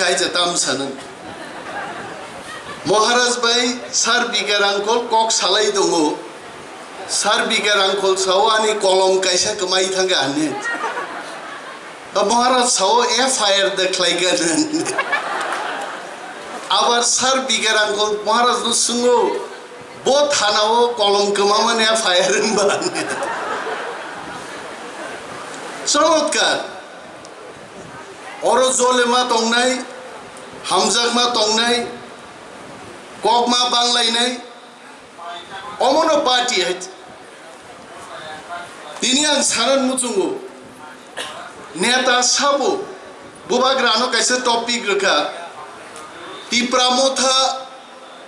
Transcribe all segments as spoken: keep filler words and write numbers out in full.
kaisa tam sanw. Maharaj bai Sir B K Rangkhol kok salai tongo. Sir B K Rangkhol sao ani kolom kaisa kwmai thangkha hinwi. Maharaj sao F I R de khlai gana. Abar Sir B K Rangkhol Maharaj no swngo, bo thana o kolom kwmamani F I R wngba hinwi. Chamatkar. Oro jolema tongnai, hamjakma tongnai, kokma banglainai, omono party hai. Tini ang sanan muchungo, neta sabo, bubagrano kaisa topic rwkha, Tipra Motha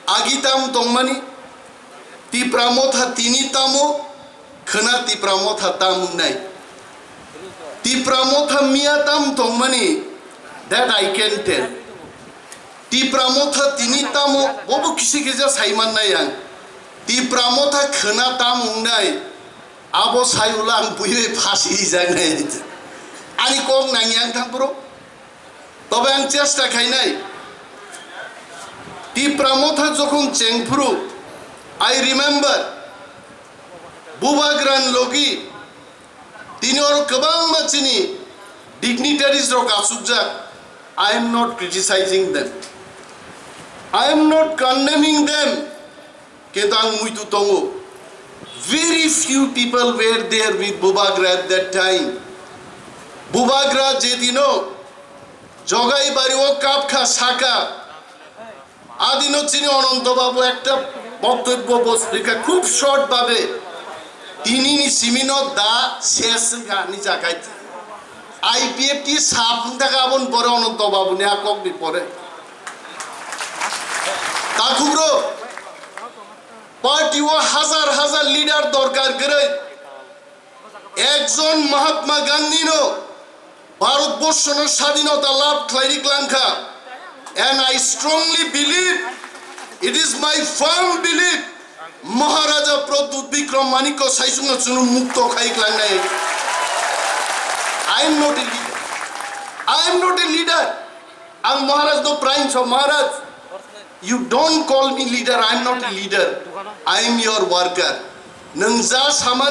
agi tam tongmani, Tipra Motha tini tamo, khwna Tipra Motha tam wngnai. Tipra Motha miya tam tongmani, that I can tell. Tipra Motha tini tamo, bobo kisi kisa saimannai ang. Tipra Motha khwna tam wngnai, abo sai ulo ang buiwi phasi rijaknai. Ani kok nangya wng thang phuru. Tobe ang chesta khainai. Tipra Motha jokhon chengphuru, I remember, Bubagrani logi, tini oro kwbangma chini dignitaries rok achukjak. I am not criticizing them. I am not condemning them. Kintu ang muitu tongo. Very few people were there with Bubagra at that time. Bubagra jedino Jogai bari o kapkha saka, adino chini Ananto Babu ekta boktobbo bosrika khub short babe. Tinini simino da ses wngkha ani jakai. I P F T sap wngkha aboni pore Ananto Babuni a kokni pore. Takhubro, party o hazar hazar leader dorkar kwrwi. Ekjon Mahatma Gandhi no Bharat borsho no sadhinota labh khlai ri klangkha. And I strongly believe, it is my firm belief, Maharaja Pradyut Bikram Manikya Saichung no chwng mukto khai klangnai. I am not a leader. I am not a leader. Ang Maharaj no praing so, Maharaj, you don't call me leader, I am not a leader. I am your worker. Nwng ja sama